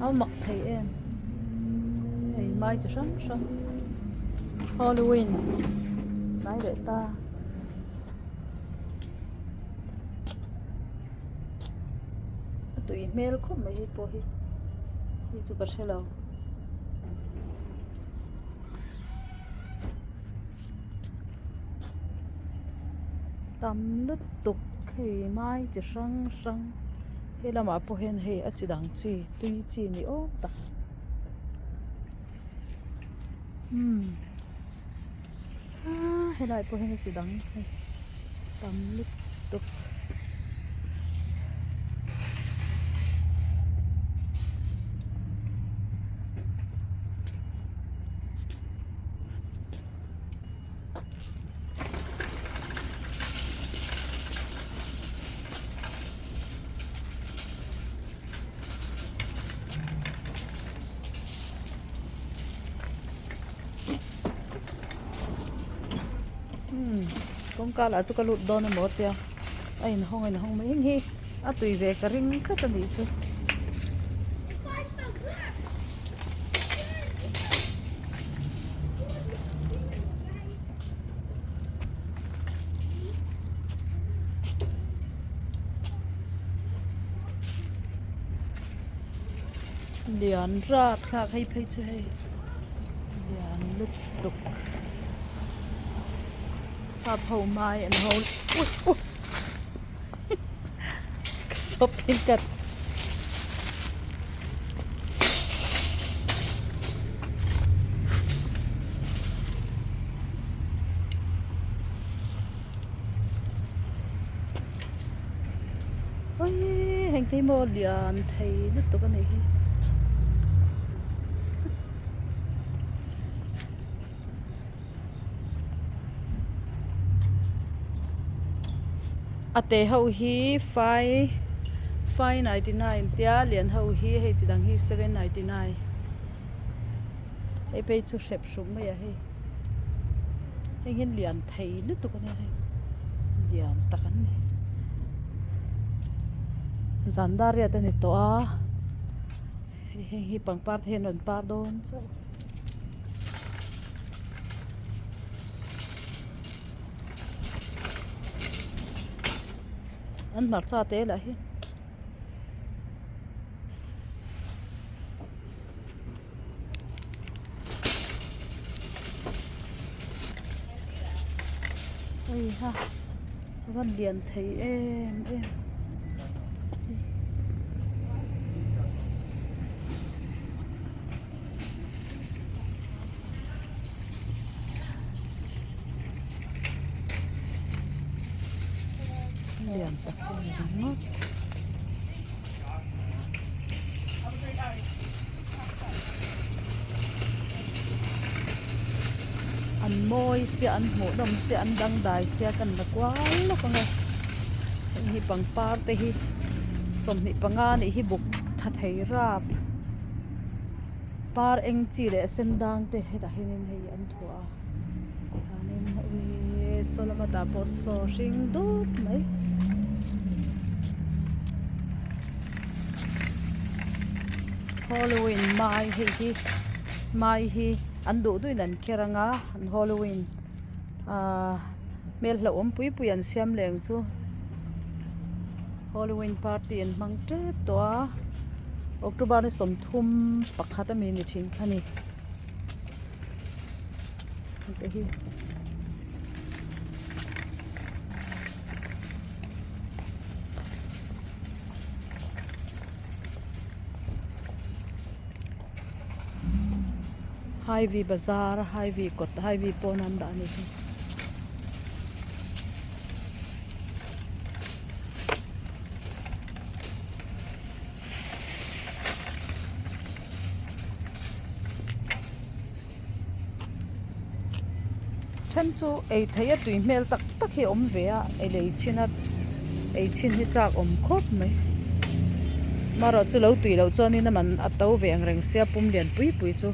A mak thei em hei mai chi hrang hrang halloween hnai leh ta. A tui hmel khawp mai hei pawh hi hei chu ka hre lo. Tam lutuk hei mai chi hrang hrang he lamah pawh hian hei a chi dang chi tui chi ni awm tak umm aa helaiah pawh hian a chi dang hei tam lutuk. Umm kawngka lah chu ka lut dawn emaw tia a inhawng a inhawng mai hi a tui ve ka ring tlat a nih chu. Lian rap thlak hei phei chu hei lian lutuk sap ho mai an ho ka sawp in ka Awii heng te hi maw lian thei lutuk a nih hi. A te ho hi five five ninety nine tia lian ho hi hei chi dang hi seven ninety nine hei phei chu hrep hruk mai a hei heng hian lian thei lutuk a nia hei lian tak an ni zan dar riat a ni tawh a heng hi pangpar te hian an rawn par dawn chauh. An hmarcha te lah hi hei ha a van lian thei em em. Lian tak hi a ni ringawt. An mawi sia an hmuh nawm sia an dangdai sia kan la kual lawk ang e heng hi pangpar te hi 25 nih hi buk tha thei rap. Par eng chi leh sen dang te hetah hianin hei an thuah a tikhanin ih saw lama tah pawh saw hring dup mai. Halloween mai hei hi mai hi an duh duhin an kher anga an halloween ahh hmel hlauhawm pui pui an siam leh ang chu halloween party an hmang tep tawh a october ni sawmthum pakhat ami ni thin kha ni te hi. Highway bazar highway kawt highway pawn an dah a ni hi. Then chu ei theih a tui hmel tak tak hi a awm ve a ei lei chhin a ei chhin hi chak awm khawp mai marawh chu lo tui loh chuanin a man a to ve ang reng sia pum lian pui pui chu.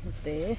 Bawnghnute.